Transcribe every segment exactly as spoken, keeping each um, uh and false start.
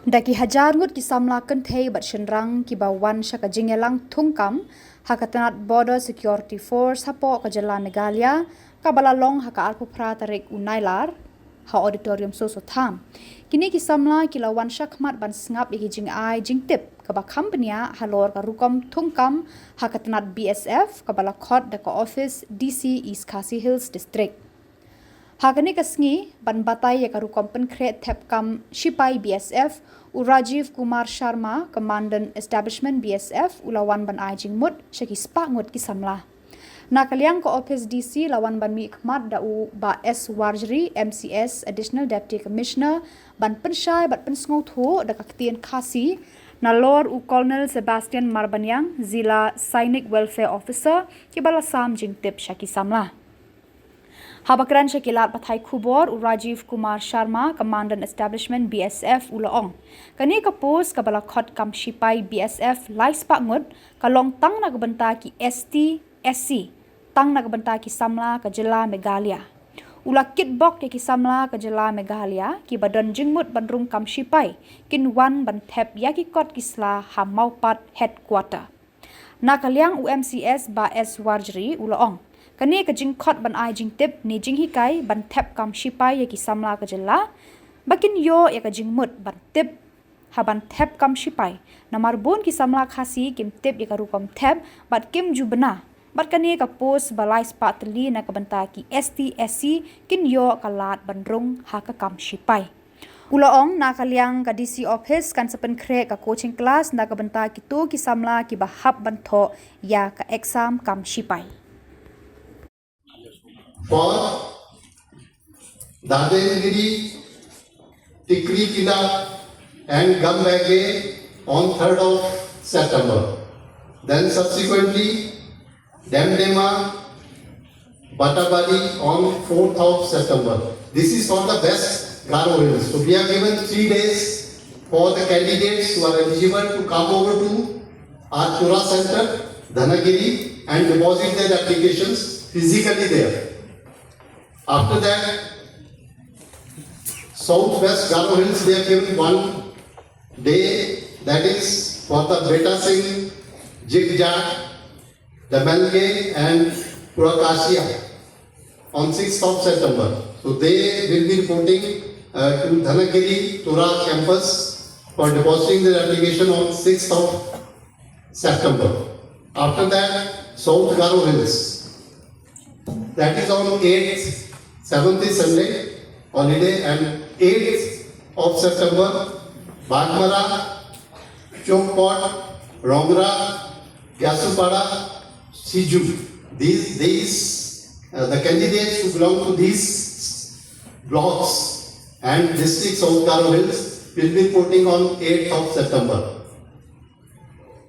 Da ki hajar ngut ki samla kynthei bad shynrang kiba wan sha ka jingïalang thungkam ha ka tnat Border Security Force hapoh ka jylla Meghalaya, kaba la long ha ka arphew phra tarik u Nailar, ha Auditorium Soso Tham. Kine ki samla ki la wan shakhmat ban sngap ïa ki jingai jingtip kaba kham bniah halor ka rukom thungkam ha ka tnat B S F kaba la khot da ka ophis D C East Khasi Hills District. Ha kane ka sngi, ban batai ïa ka rukom pynkhreh thep kam shipai B S F, u Rajiv Kumar Sharma, Commandant Establishment B S F, u la wan ban ai jingmut sha ki spah ngut ki samla. Na ka liang ka ophis D C la wan ban mihkhmat da u Bah S Warjri, M C S, Additional Deputy Commissioner, ban pynshai bad pynsngewthuh da ka ktien Khasi, nalor u Colonel Sebastian Marbaniang, Zila Sainik Welfare Officer, kiba la sam jingtip sha ki samla. Haba kren sha ki lad pathai khubor, u Rajiv Kumar Sharma, Commandant Establishment B S F, u la ong, kane ka post kaba la khot kam shipai B S F lai spah ngut, ka long tang na ka bynta ki S T, S C, tang na ka bynta ki samla ka jylla Meghalaya. U la kitbok ïa ki samla ka jylla Meghalaya kiba don jingmut ban rung kam shipai, kin wan ban thep ïa ki kot ki sla ha Mawpat Headquarter. Na ka liang u M C S Bah S Warjri u la ong, kane ka jingkhot ban ai jingtip ne jinghikai ban thep kam shipai ïa ki samla ka jylla, ba kin ïoh ïa ka jingmut ban tip ha ban thep kam shipai. Namar bun ki samla Khasi kim tip ïa ka rukom thep bad kim ju bna. Bad kane ka post ba lai spah tylli na ka bynta ki S T S C kin ïoh ka lad ban rung ha ka kam shipai. U la ong, na ka liang ka D C office kan sa pynkhreh ka coaching class na ka bynta kito ki samla kiba hap ban thoh ïa ka exam kam shipai. For Dadengiri, Tikrikila, and Gambege on third of September. Then subsequently, Demdema, Batabali on fourth of September. This is for the West Garo Hills. So we have given three days for the candidates who are eligible to come over to our Tura center, Dhanagiri, and deposit their applications physically there. After that, Southwest Garo Hills, they have given one day, that is for the Beta Singh, Jigjak, Damalge, and Purakasia on sixth of September. So they will be reporting uh, to Dhanagiri Tura campus for depositing their application on sixth of September. After that, South Garo Hills. That is on eighth, seventh is Sunday, holiday, and eighth of September, Bagmara, Chokpot, Rongra, Gyasupara, Siju. These, these uh, the candidates who belong to these blocks and districts of Garo Hills will be reporting on eighth of September.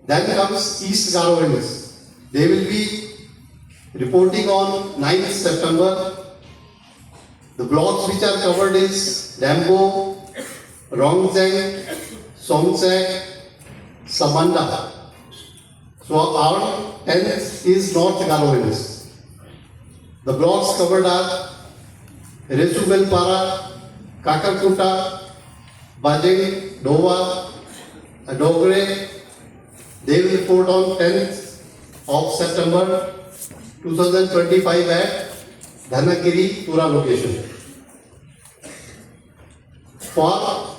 Then comes East Garo Hills. They will be reporting on ninth September. The blocks which are covered is Lembo, Rongzeng, Songsek, Samanda. So our tenth is North Garo Hills. The blocks covered are Resubelpara, Kakarkuta, Bajing, Dowa, Dogre. They will report on tenth of September two thousand twenty-five at Dhanagiri Tura location. For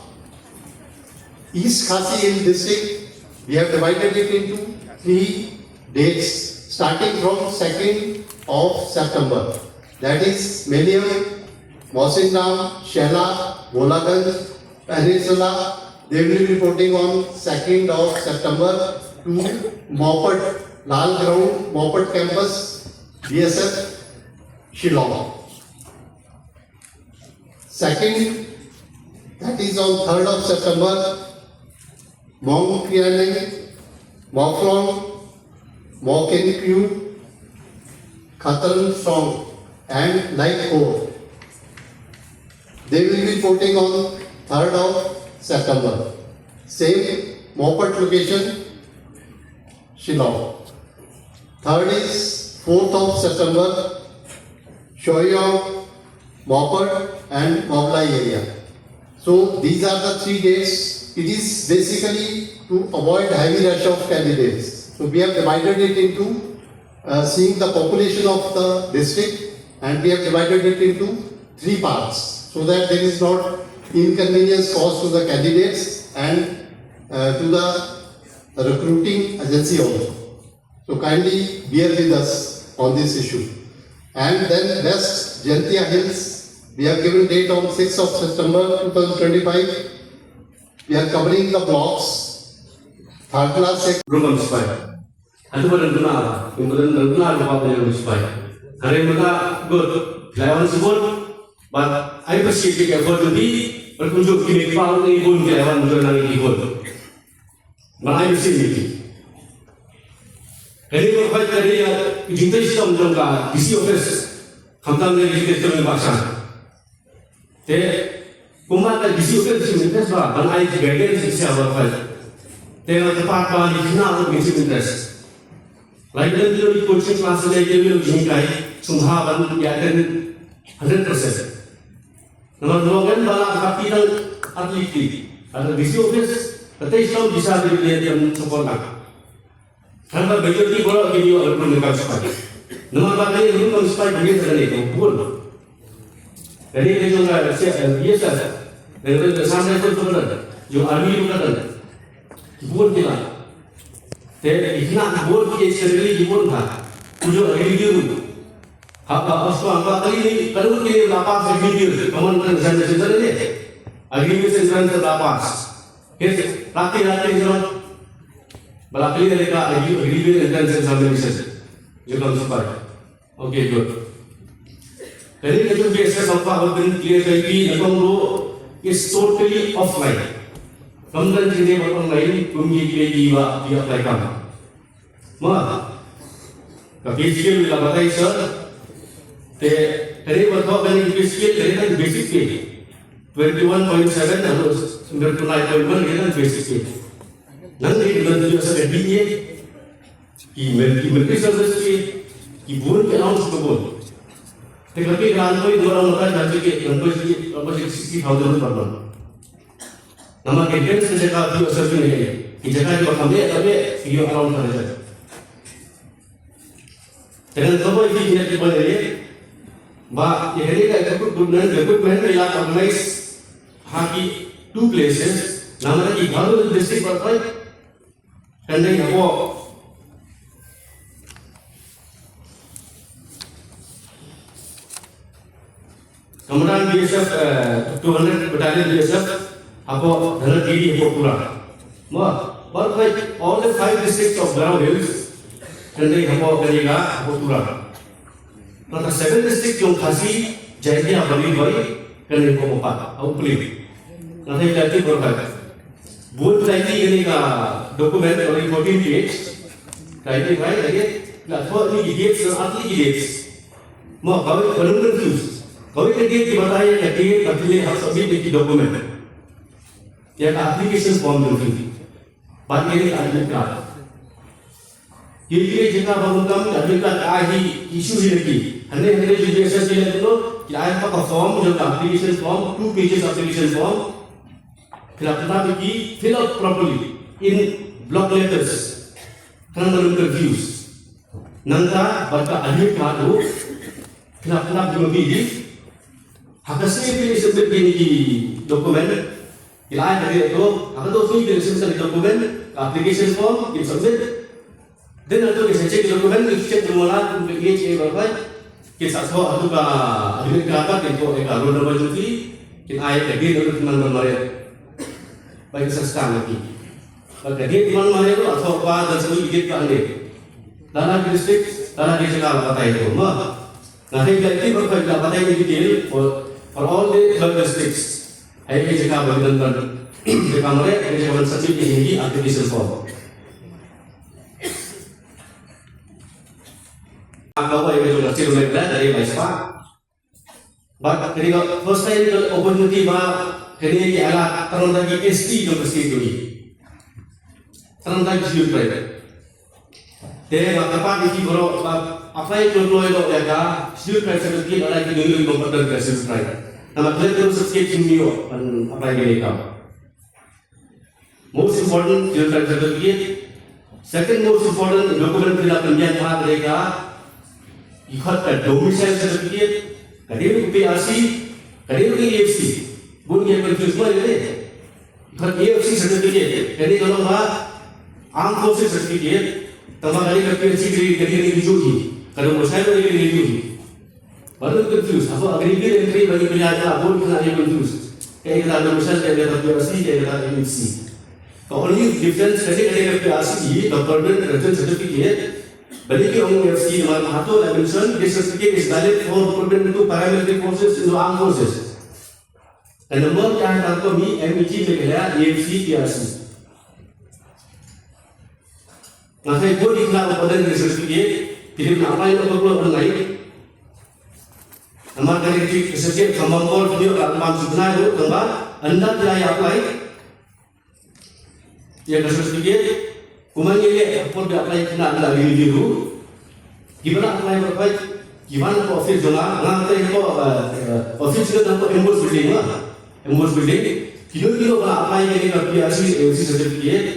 East Khasi Hills district, we have divided it into three dates starting from second of September. That is Meliam, Mosindam, Shella, Bolaganj, Peninsula. They will be reporting on second of September to Mopat, Lal Ground, Mopat Campus, B S F, Shillong. Second, that is on third of September, Mongkrianeng, Moflong, Mokenkriu, Khatran Song, and Laiko. They will be reporting on third of September. Same Mopat location, Shillong. Third is fourth of September, Shoyong, Mopat and Mawlai area. So these are the three days It is basically to avoid heavy rush of candidates. So we have divided it into uh, seeing the population of the district, and we have divided it into three parts so that there is not inconvenience caused to the candidates and uh, to the recruiting agency also. So kindly bear with us on this issue. And then West Jaintia Hills, we have given date on sixth of September two thousand twenty-five. We are covering the blocks, third class, second. Program spy. Atu badan guna, badan guna apa yang spy. Hari mereka good, lawan sebut, but I appreciate the effort to be, berkunjung kini kepala ni pun lawan menjual lagi ikut. Malai bisi ni. Kani ko khoi kani ya jingtei stom jong ka D C office. Khamtam ne jingtei stom ba sa. Te kumba ka D C office jingtei ba ban ai guidance sia ba khoi. Te ka part ba ni khna ko jingtei interest. Lai dan jong coaching class ne jong jingkai sumha ban ya kan hundred percent. Namar ba ngan ba la kati tang atlet ti. Ada D C office, kata Islam bisa dibeli dan sempurna. Kan ba baju ti bola ke dia ada pun dekat sepai. Namar ba ni pun kan sepai bagi tadi tu pun. Jadi dia juga siap biasa. Dan dia sama itu pun ada. Juga army pun ada. Pun kita. Te ikna pun ke sekali pun ha. Tujuh hari dia pun. Haba aswa ba kali ni kalau ni la pass video kaman kan examination ni. Agreement examination la pass. Yes, lati lati jero. Bala kali ni ka agreement entrance examination. Jero kan super. Okay, good. Kali ni tu biasa sampai haba clear kali ni kong ro is totally offline. Kam kan jine ba online kum ye kile di ba di apply kam. Ma ka physical la batai sir. Te kare ba thok kare physical kare kan basic pay. Twenty one point seven alo under twenty nine point one kare kan basic pay. Nang ni kan tu sa ka D A. Ki mel ki mel ki service pay. Ki bun ki allowance ki bun. Te kare kan koi dua orang mata kan ke kan koi sixty thousand per month. Namar ke dance ke jaka view asal ni ke. Ki jaka ki ba kham leh, tapi view around ka jaka. Dengan kabo ki ki ki ba leh. Ba ye kali ka equipment, equipment ila organize ha ki two places. Namar ki baru district ba kai. Kan dei habo. Kamudan B S F, eh, two hundred battalion B S F, habo Dhanagiri habo Tura. Mo, but like all the five districts of Garo Hills, kan dei habo Kaliga habo Tura. Kata seven district jong Khasi, Jaintia, Bari, Bari, kane ko pat, au pli. Kata ila ti berkat. Buat lagi kane ka document dari fourteen page. Kaiti bai lagi, la thot ni ki date, sa at ni ki date. Mo kawei ka lung confuse. Kawei ka date ki batai ka date ka pile hap submit ki document. Ya ka application form confuse. Ban ni ka admit card. Ye ye jaka ba mun kam ka admit card ka hi issue hi lagi. Hane hane ju je sa sila tu ki ai pa ka form jo ka application form, two pages application form. Fill up na ki fill up properly in block letters. Kan ba lung confuse. Nangta bad ka admit card ruh. Fill up na ki ma ki hi. Ha ka sngi ki submit ki ni ki document. Ki la ai ka date to, ha ka to sngi ki submit ka document, ka application form, ki submit. Then ha to ki sa check document, ki check jong la, ki check ba bai. Ki sa thoh ha to ka admit card, ki thoh ka roll number jong ki, ki ai ka date to man man mare. Ba ki sa stamp ki. Ba ka date man mare to, ha to ba dan sa ki date ka ande. Dana ki district, dana ki jaka ba tai to ma. Nga thei ka tip ba ka batai ni detail for, for all the twelve districts. Ai ka jaka ba dan ban. Jaka mare, ai ka jaka ban submit ni application form. Ka wai ka jaka sir me da dari bai spa. But kani ka first time ka opportunity ba kani ki ala tarang da ki S T jong ka state jong ngi. Tarang da ki Scheduled Tribe. Te ba ka pat ki bro ba apply to employ lo ya ka Scheduled Tribe certificate ala ki dulu ko pattern ka Scheduled Tribe. Nama klet ko certificate sing nio ban apply ke ka. Most important, your certificate. Second most important document phi la pynbiang ha ka dei ka, i khot ka domicile certificate, ka dei ka P R C, ka dei ka E F C. Bun ki confuse mo ka dei. I khot E F C certificate, ka dei ka long ba armed forces certificate, tangba ka dei ka P R C ka dei ka dei ka dei ka dei ka dei ka dei. Baru confuse, hapoh aggregate entry ba ngi pynïaid, bun khynnah ki confuse. Kaei kata ka mission, kaei kata ka P R C, kaei kata ka M H C. Ka only difference ka dei ka dei ka P R C, ka Permanent Resident Certificate, balei ki ong E F C, namar hato la mention, this certificate is valid for recruitment into paramilitary forces, into armed forces. Ka number ka ha ka kami M E G Meghalaya E F C P R C. Nga khlem bud ïa ka order ni certificate, phi dei ban apply noh ka online. Namar ka dei ka certificate ka mambor phi ïoh ka ban sutna ruh tangba ynda phi ïa apply ïa ka certificate, kumne ngi leh ka por ba apply kane la ngi ruh. Kiba la apply ba apply, ki wan ka office jong nga, nga te ko, eh, office ka dang ko Ambush Building ma. Ambush Building. Kino kino ba la apply kane ka P R C, A F C certificate,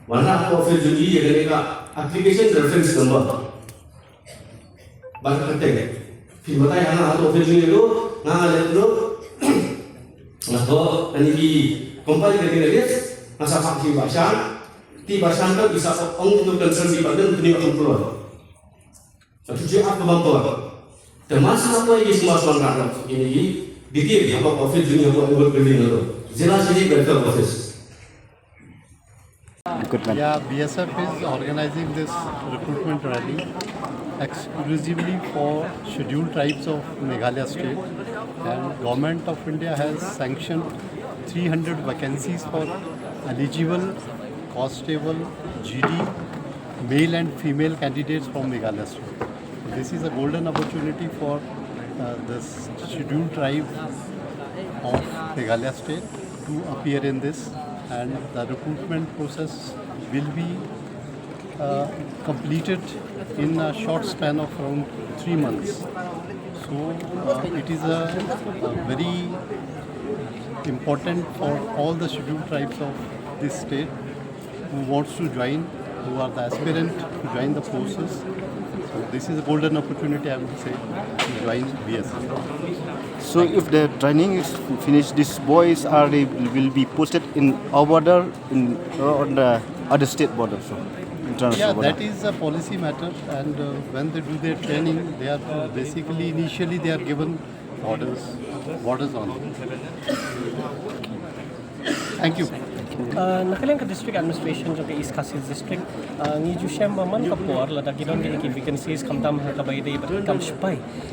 wan la ka office jong ngi ïa kane ka application reference number. Ba ka kyrteng. Phi batai ha nga hato office jong ngi ruh, nga leh ruh. Nga to, ani ki compile kane ka list, nga sa phah ki ba shan, ti ba shan ka ki sa ong to concern department kane ka control. Sa tu je ap ka bang ko. Te mas na ko ïa ki semua suan rak rak ïa ki detail ha ka office jong ngi ha ka Ambush Building tu. Zilla City Welfare Office. Recruitment. Yeah, B S F is organizing this recruitment rally exclusively for scheduled tribes of Meghalaya state, and Government of India has sanctioned three hundred vacancies for eligible, costable, G D, male and female candidates from Meghalaya state. This is a golden opportunity for, uh, this scheduled tribe of Meghalaya state to appear in this, and the recruitment process will be, uh, completed in a short span of around three months. So, uh, it is a, a very important for all the scheduled tribes of this state who wants to join, who are the aspirant to join the forces. So this is a golden opportunity, I would say, to join B S F. So if the training is finished, these boys are, they will be posted in our border, in, uh, on the other state border, so international Yeah, border. That is a policy matter, and, uh, when they do their training, they are, uh, basically, initially they are given borders, borders on. Thank you. Uh, na ka liang ka district administration jong ka East Khasi Hills District, uh, ngi ju shem ba man ka por lada ki don ki, ki vacancies khamtam ha kaba ïadei bad ki kam sipai.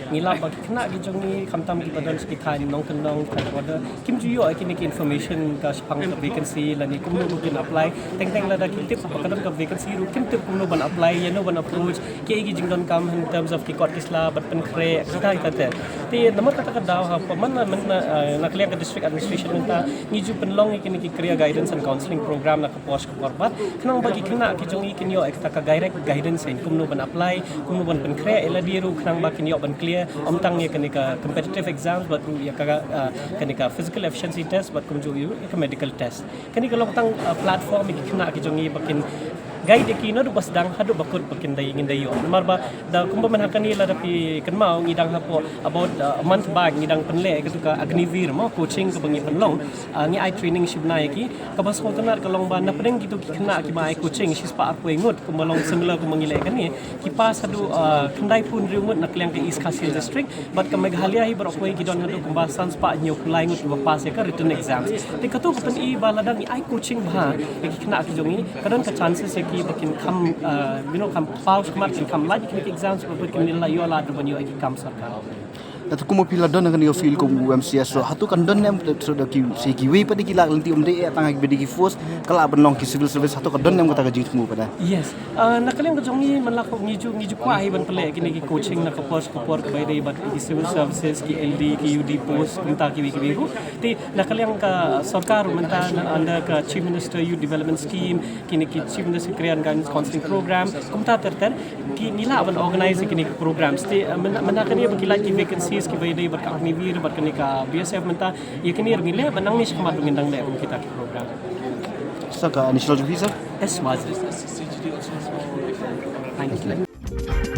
Ngi lap ba ki khynnah ki jong ngi khamtam kiba don sha ki thaiñ nongkyndong, thaiñ border, kim ju ïoh ïa kine ki information ka shaphang ka vacancy lane kumno kin apply. Teng teng lada ki tip ba ka don ka vacancy ruh kim tip kumno ban apply, ïano ban approach, kiei ki jingdonkam in terms of ki kot ki sla bad pynkhreh, kita kita te. Te namar kata ka daw ha, man, man, eh, na ka liang ka district administration mynta ngi ju pynlong ïa kine ki career guidance and counselling program na ka por sha ka por bad khnang ba ki khynnah ki jong ngi kin ïoh ïa kata ka direct guidance in kumno ban apply, kumno ban pynkhreh ïa lade ruh khnang ba kin ïoh ban clear ym tang ïa kane ka competitive exams bad ruh ïa ka, eh, kane ka physical efficiency test bad kumjuh ïa ka medical test. Kane ka long tang, uh, platform ïa ki khynnah ki jong ngi ba kin guide ïa ki naduh ba sdang haduh ba kut ba kin dei ngin dei ïoh. Namar ba da kumba mynta kane lada phi kynmaw ngi dang hapoh about, uh, a month back ngi dang pynleh ïa katu ka Agniveer mo coaching kaba ngi pynlong. Uh, ngi ai training shibnai ïa ki. Kaba sngewtynnat ka long ba na pdeng kitu ki khynnah kiba ai coaching shispah arphew ngut kumba long similar kumba ngi leh kane. Ki pass haduh, uh, khyndai phew hynriew ngut na ka liang ka East Khasi Hills District. Bad ka Meghalaya hi baroh kawei ki don haduh kumba san spah hynñiew phew lai ngut kiba pass ïa ka written exams. Te kato ka pyni ba lada ngi ai coaching bha ïa ki khynnah ki jong ngi ka don ka chances ïa ki ba kin kham, ah, you know, kham paw shakhmat, kin kham lait ïa ki exams bad kin ïoh lad ban ïoh ïa ki kam sorkar. Hato kumba phi la don ha kane ka field kum u M C S ruh, hato kan don ne em, da ki, sa kiwei pat de ki la lynti, ym dei tang ha kiba dei ki force, ka lah ban long ki civil service, hato ka don ne em kata ka jingthmu pat de? Yes. Ah, na ka liang ka jong ngi man la ko ngi ju, ngi ju kwah hi ban pynleh kine ki coaching na ka por sha ka por kaba ïadei bad ki civil services, ki L D, ki U D post, kumta kiwei kiwei ruh. Te na ka liang ka sorkar ruh mynta na under ka Chief Minister Youth Development Scheme, kine ki Chief Minister Career and Guidance Counselling Program, kumta ter ter ki ngi lah ban organize kine ki programs. Te, ah, mynta, mynta kane ba ki lait ki vacancies kiba ïadei bad ka Agniveer bad kane ka B S F mynta ïa kine ruh ngi leh, ba nangne shakhmat ruh ngin dang leh kum kita ki program. Sir, ka initial jong phi, sir? S Mazri. Thank you.